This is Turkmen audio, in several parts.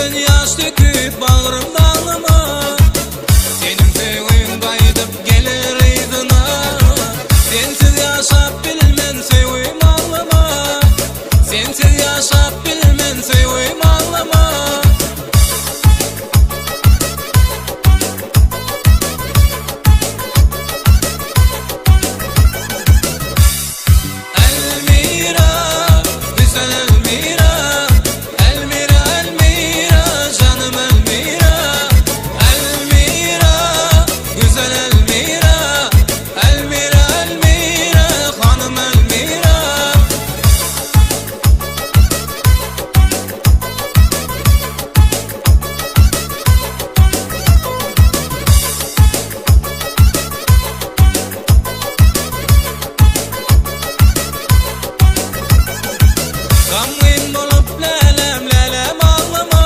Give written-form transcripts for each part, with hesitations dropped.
Gözümden ýaş döküp bagrym daglama. Seniň söýgiň gaýdyp geler yzyna. Sensiz ýaşap bilmen söýgim aglama. Sensiz ýaşap bilmen söýgim aglama. Elmira, güzel Elmira, Elmira, Elmira, janım Elmira, Elmira, güzel Elmira, Elmira, Elmira, hanım Elmira. Gamgyn bolup lälem lälem aglama,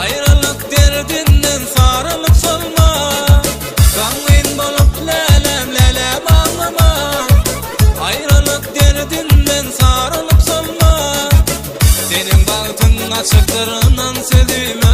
Aýralyk derdinden sarylyp solma. Gamgyn bolup lälem lälem aglama, Aýralyk derdinden sarylyp solma. Seniň bagtyň açykdyr ynan sözüme.